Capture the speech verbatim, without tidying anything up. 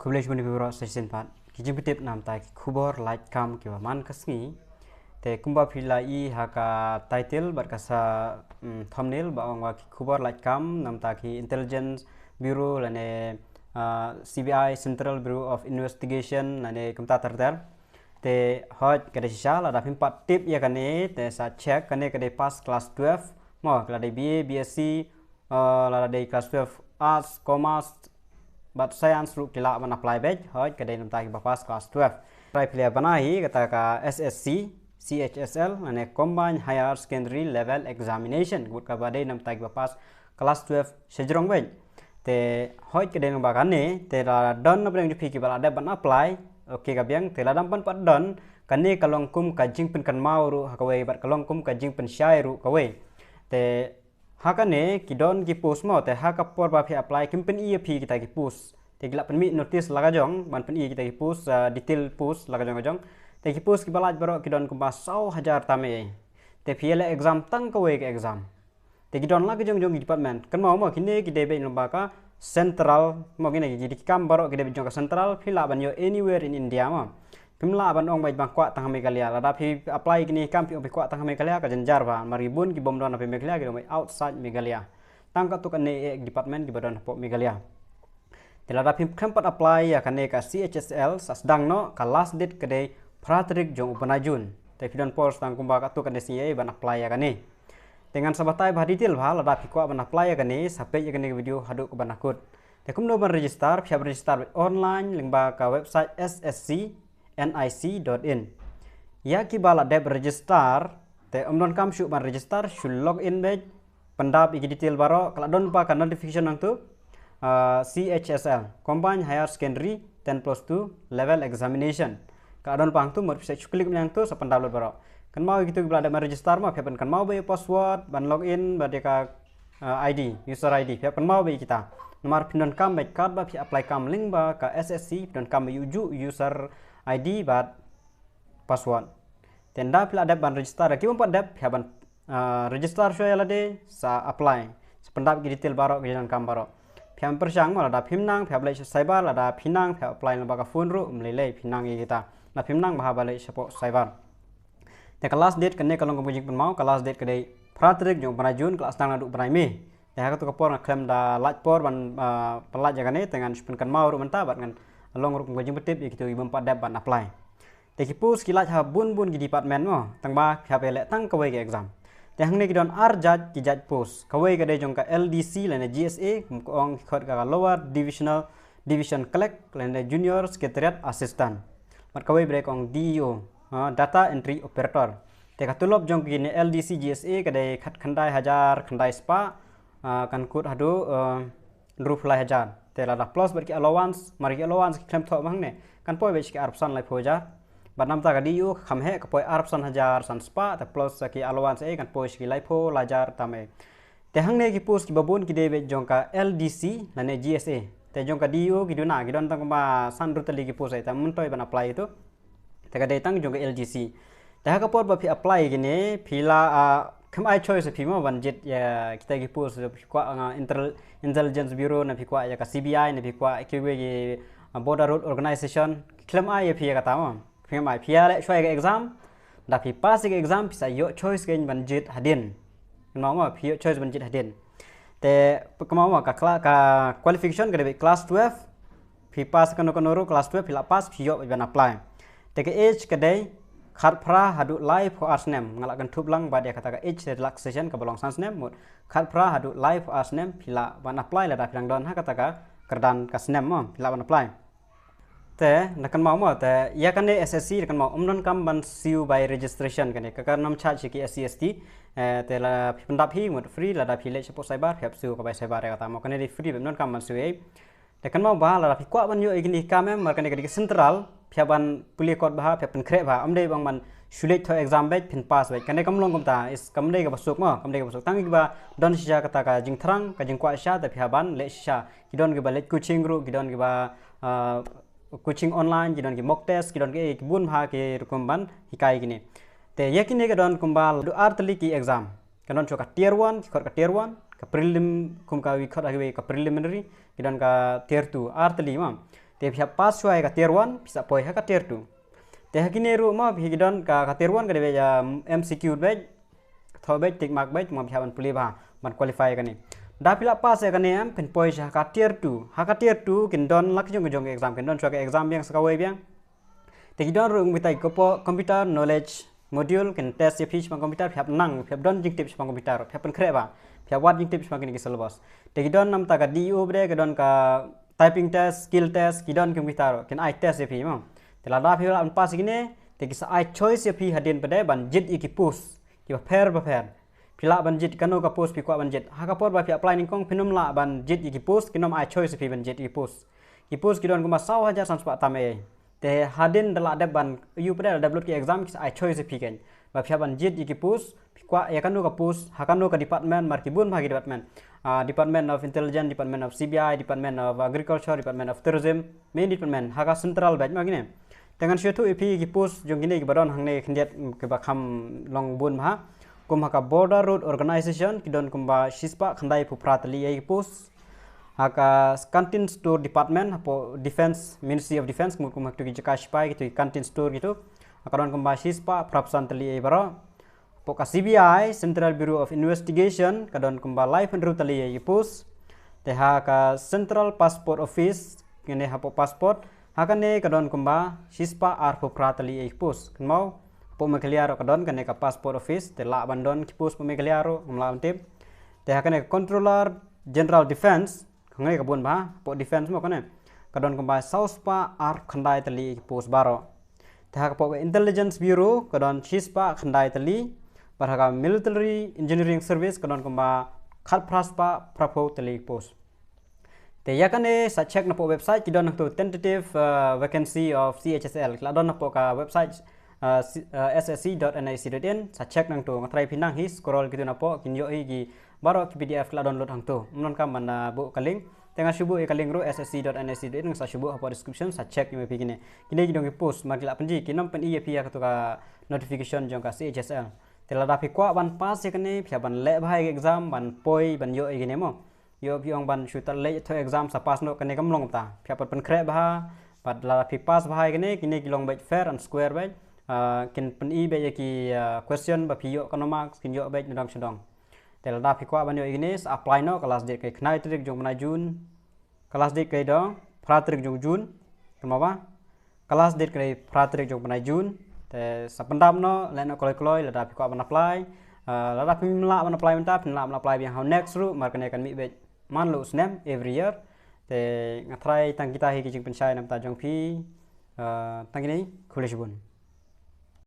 Khublei shibun ïa phi baroh sa shisien pat. Ki jingpyntip namta ki khubor lait kam kiba man ka sngi. Te kumba phi la i ha ka title bad ka sa, mm, thumbnail ba ong ba ki khubor lait kam namta ki Intelligence Bureau lane, ah, C B I, Central Bureau of Investigation lane kumta ter ter. Te hooid ka dei shisha, lada phim pat tip ïa kane te sa check, kane ka dei pass class twelve mo, ka la dei B A, B S C, ah, lada dei class twelve Arts, Commerce bad Science ruh ki lah ban apply beit. Hooid ka dei namta kiba pass class twelve. Trai phi la bana hi kata ka S S C, C H S L lane Combined Higher Secondary Level Examination, ka mut kaba dei namta kiba pass class twelve shajrong beit. Te hooid ka dei namta kane, te la don na pdeng jong phi kiba la dep ban apply. Okay, ka biang, te lada phim pat don, kane ka long kum ka jingpynkynmaw ruh ha kawei bad ka long kum ka jingpynshai ruh kawei. Te ha kane ki don ki post mo, te ha ka por ba phi apply kim pyni ïa phi kita ki post. Te ki la pynmih notice la ka jong ban pyni kita ki post, ah, detail post la ka jong ka jong. Te ki post kiba lait baroh ki don kumba saw hajar tam ei. Te phi ïaleh exam tang kawei ka exam. Te ki don la ka jong jong ki department. Kynmaw mo, kine ki dei beit lyngba ka central mo, kine ki dei ki kam baroh ki dei beit jong ka central, phi lah ban ïoh anywhere in India mo. Phim lah ban ong beit ba kwah tang ha Meghalaya. Lada phi apply kine ki kam phi ong phi kwah tang ha Meghalaya, ka jynjar bha. Namar ki bun ki bym don ha Meghalaya, ki don beit outside Meghalaya. Tang katto katne ek department kiba don hapoh Meghalaya. Te lada phim khlem pat apply ïa kane ka C H S L, sa sdang noh, ka last date ka dei phra tarik jong u bnai June. Te phi don por tang kumba katto katne sngi ei ban apply ïa kane. Te ngan sa batai bha detail bha, lada phi kwah ban apply ïa kane, sa peit ïa kane ka video haduh kaban da kut. Te kumno ban register, phi hap register beit online lyngba ka website S S C N I C dot in. Ïa kiba la dep register, te ym donkam shuh ban register, shu log in beit, pyndap ïa ki detail baroh, ka la don pat ka notification nangtu, ah, C H S L, Combined Higher Secondary ten plus two Level Examination. Ka la don pat hangtu, mut phi sa shu click mynta hangtu, sa pyndap lut baroh. Kynmaw ïa kito kiba la dep ban register mo, phi hap ban kynmaw beit ïa u password ban log in bad ïa ka, ah, I D, user I D, phi hap kynmaw beit ïa kita. Namar phin donkam beit katba phi apply kam lyngba ka S S C, phin donkam beit ïa ujuh user I D bad password. Te ynda phi la dep ban register, ki bym pat dep, phi hap ban, ah, register shuwa ïa lade, sa apply. Sa pyndap ki detail baroh, ki jingdonkam baroh. Phi hap pyrshang mo, lada phim nang, phi hap leit sha cyber, lada phi nang, phi hap apply lyngba ka phone ruh, ym lei lei, phi nang ïa kita. Lada phim nang, bha ban leit shapoh cyber. Te ka last date kane ka long ka jingpynmaw, ka last date ka dei phra tarik jong u bnai June, ka la sdang naduh u bnai May. Te ha kato ka por nga khlem da lait por ban, ah, pyllait ïa kane, te ngan shu pynkynmaw ruh mynta bad ngan long ruh kum ka jingpyntip ïa kito ki bym pat dep ban apply. Te ki post ki lait ha bun bun ki department mo, tangba phi hap ïaleh tang kawei ka exam. Te hangne ki don ar jait ki jait post, kawei ka dei jong ka L D C lane G S A, kum ka ong ki khot ka Lower Divisional, Division Clerk lane Junior Secretariat Assistant. Bad kawei ba dei ka ong D E O, ah, Data Entry Operator. Te ka tulop jong kine L D C G S A ka dei khatkhyndai hajar khyndai spah, ah, kan kut haduh, ah, hynriewphew lai hajar. Te lada plus bad ki allowance, namar ki allowance ki khlem thoh ba hangne, kan poi beit sha ki arphew san laiphew hajar. Bad namta ka D E O kham heh, ka poi arphew san hajar san spah, te plus ki allowance ei kan poi sha ki laiphew lai hajar tam ei. Te hangne ki post kiba bun ki dei beit jong ka L D C lane G S A. Te jong ka D E O ki duna, ki don tang kumba san hynriew tylli ki post ei, te ym myntoi ban apply ïa kito. Te ka dei tang jong ka L D C. Te ha ka por ba phi apply ïa kine, phi la, ah, khlem ai choice ïa phi mo ban jied ïa kita ki post, phi kwah, ah, intel-, Intelligence Bureau, ne phi kwah ïa ka C B I, ne phi kwah kiwei ki, ah, Border Road Organization. Khlem ai ïa phi ïa kata mo. Khlem ai, phi ïaleh shuwa ïa ka exam, da phi pass ïa ka exam, phi sa ïoh choice kein ban jied hadien. Kynmaw mo, phi ïoh choice ban jied hadien. Te kynmaw mo, ka cla-, ka qualification ka dei beit class twelve, phi pass kano kano ruh class twelve, phi la pass, phi ïoh ban apply. Te ka age ka dei khatphra haduh laiphew ar snem, nga la kynthup lang bad ïa kata ka age relaxation kaba long san snem, mut khatphra haduh laiphew ar snem, phi lah ban apply lada phi dang don ha kata ka kyrdan ka snem mo, phi lah ban apply. Te, da kynmaw mo, te, ïa kane S S C, da kynmaw, ym donkam ban siew bai registration kane, ka, ka nym charge ïa ki S C S T, eh, te lada phi pyndap hi, mut free, lada phi leit shapoh cyber, phi hap siew ka bai cyber ïa kata mo, kane dei free, ym donkam ban siew ei. Da kynmaw ba, lada phi kwah ban ïoh ïa kine ki kam em, namar kane ka dei ka central, phi hap ban pule kot bha, phi hap pynkhreh bha, ym dei ba ban shu leit thoh exam beit, phin pass beit. Kane kam long kumta, is kam dei kaba suk mo, kam dei kaba suk. Tang kiba don shisha kata ka jingthrang, ka jingkwah shisha, te phi hap ban leh shisha. Ki don kiba leit coaching ruh, ki don kiba, ah, coaching online, ki don ki mock test, ki don ki, ki bun bha ki rukom ban hikai kine. Te ïa kine ka don kumba haduh ar tylli ki exam. Ka don shuwa ka tier one, ki khot ka tier one, ka prelim, kum ka wi khot ha kiwei ka preliminary, ki don ka tier two, ar tylli mo. Te phi hap pass shuwa ïa ka tier one, phi sa poi ha ka tier two. Te ha kine ruh mo phi ki don ka, ka tier one ka dei beit, um, M C Q beit, thoh beit, tick mark beit, mo phi hap ban pule bha, ban qualify ïa kane. Da phi la pass ïa kane em, phin poi sha ka tier two. Ha ka tier two kin don la ki jong ki jong ki exam, kin don shuwa ka exam biang sa kawei biang. Te ki don ruh ngi beit ïa ka computer knowledge module, kin test ïa phi shaphang computer, phi hap nang, phi hap don jingtip shaphang computer, phi hap pynkhreh bha, phi hap wad jingtip shaphang kine ki syllabus. Te ki don namar ka D E O beit, ki don ka typing test, skill test, ki don ki computer, kin ai test ïa phi mo. Te lada phi lah ban pass ïa kine, te ki sa ai choice ïa phi hadien pat de ban jied ïa ki post kiba pher bapher. Phi lah ban jied kano ka post phi kwah ban jied. Ha ka por ba phi apply nyngkong phin ym lah ban jied ïa ki post, kin ym ai choice ïa phi ban jied ïa ki post. Ki post ki don kumba saw hajar san spah tam eh. Te hadien da la dep ban, ïoh pat de la dep lut ki exam, ki sa ai choice ïa phi kein ba phi hap ban jied ïa ki post, phi kwah ïa kano ka post, ha kano ka department, namar ki bun bha ki department. Ah, Department of Intelligence, Department of C B I, Department of Agriculture, Department of Tourism, main department ha ka central beit mo kine. Te ngan shu ïathuh ïa phi ki post jong kine kiba don hangne khyndiat, kiba kham long bun bha. Kum ha ka Border Road Organization ki don kumba shispah khyndai phew phra tylli ïa ki post. Ha ka Canteen Store Department hapoh Defense, Ministry of Defense, kum, kum ha kitu ki jaka shipai, kitu ki canteen store kitu. Ha ka don kumba shispah phra phew san tylli ïa baroh. Hapoh ka C B I, Central Bureau of Investigation, ka don kumba lai phew hynriew tylli ïa ki post. Te ha ka Central Passport Office, kine hapoh passport, ha kane ka don kumba shispah ar phew phra tylli ïa ki post. Kynmaw, hapoh Meghalaya ruh ka don kane ka Passport Office, te lah ban don ki post hapoh Meghalaya ruh, ngam lah ban tip. Te ha kane ka Controller General Defense, hangne ka bun bha, hapoh Defense mo kane, ka don kumba saw spah ar khyndai tylli ïa ki post baroh. Te ha ka hapoh ka Intelligence Bureau ka don shispah khyndai tylli, bad ha ka Military Engineering Service ka don kumba khatphra spah phra phew tylli ïa ki post. Te ïa kane sa check na hapoh website, ki don hangtu tentative, uh, vacancy of C H S L. Ki la don hapoh ka website, uh, C-, uh, S S C dot N I C dot in, sa check nangtu. Nga tharai phi nang hi scroll kitu napoh, kin ïoh hi ki baroh ki P D F ki la download hangtu. Ym donkam ban, uh, buh ka link. Te nga shu buh ïa ka link ruh, S S C dot N I C dot in, nga sa shu buh hapoh description, sa check ïa phi kine. Kine ki don ki post, namar ki la pynji, ki nym pyni ïa phi ïa katu ka notification jong ka C H S L. Te lada phi kwah ban pass ïa kane, phi hap ban leh bha ïa ka exam, ban poi, ban ïoh ïa kine mo. Ïoh phi ong ban shu tat leit thoh exam sa pass noh, kane kam long kumta. Phi hap ban pynkhreh bha, bad lada phi pass bha ïa kine, kine ki long beit fair and square beit. Ah, kin pyni beit ïa ki, ah, question ba phi ïoh kano marks, kin ïoh beit nadong shadong. Te lada phi kwah ban ïoh ïa kine, sa apply noh, ka last date ka dei khyndai tarik jong u bnai June. Ka last date ka dei phra tarik jong u June. Kynmaw ba? Ka last date ka dei phra tarik jong u bnai June. Te sa pyndap noh, leh noh kloi kloi, lada phi kwah ban apply. Ah, lada phim lah ban apply mynta, phin lah ban apply biang ha u next ruh, namar kane kan mih beit man la u snem, every year. Te nga tharai tang kita hi ki jingpynshai na ka bynta jong phi. Ah, tang kine, khublei shibun.